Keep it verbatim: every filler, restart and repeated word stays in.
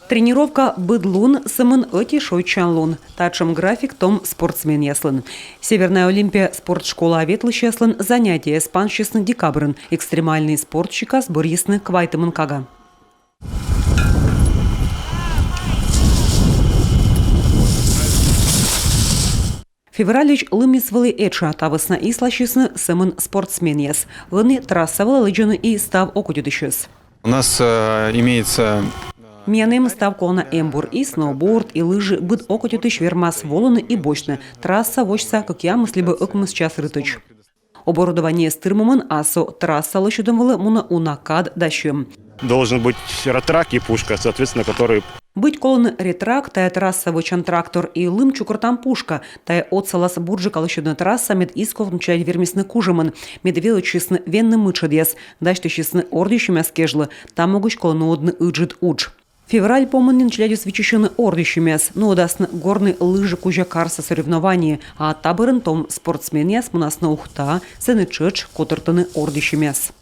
Тренировка быд лун, сӧмын ӧти шойччан лун. Татшӧм график том спортсменъяслӧн. «Северная Олимпия» спортшколаӧ ветлысьяслӧн занятиеяс пансисны декабрын. Экстремальнӧй спорт сикас бӧрйисны квайтымын кага. Февральысь лымйыс вӧлі этша, та вӧсна исласисны сӧмын спортсменъяс. Ӧні трасса вылӧ лэдзӧны и став окотитысьӧс. У нас э, имеется... Миян эм став колана эмбур: и сноуборд, и лыжи. Быд окотитысь вермас волыны и босьтны. Трасса восьса кӧкъямыс либӧ ӧкмыс час рытӧдз. Оборудованиеыс тырмымӧн, а со трасса лӧсьӧдӧм вылӧ мунӧ уна кад да сьӧм. Должен быть ретрак и пушка, соответственно, который... Быть колӧны ретрак, тайӧ трасса вӧчан трактор, и лым чукӧртан пушка, тайӧ отсалас бурджыка лӧсьӧдны трасса, мед исковтны челядь вермисны кужӧмӧн, мед велӧдчисны венны мытшӧдъяс, дасьтысисны ордйысьӧмъяс кежлӧ. Та могысь колӧ нуӧдны ыджыд удж. Февраль помын нин челядьыс виччысьӧны ордйысьӧмъяс, нуӧдасны «Горные лыжи» кузя карса соревнование, а та бӧрын том спортсменъяс мунасны Ухтаӧ, сэні тшӧтш котыртӧны ордйысьӧмъяс.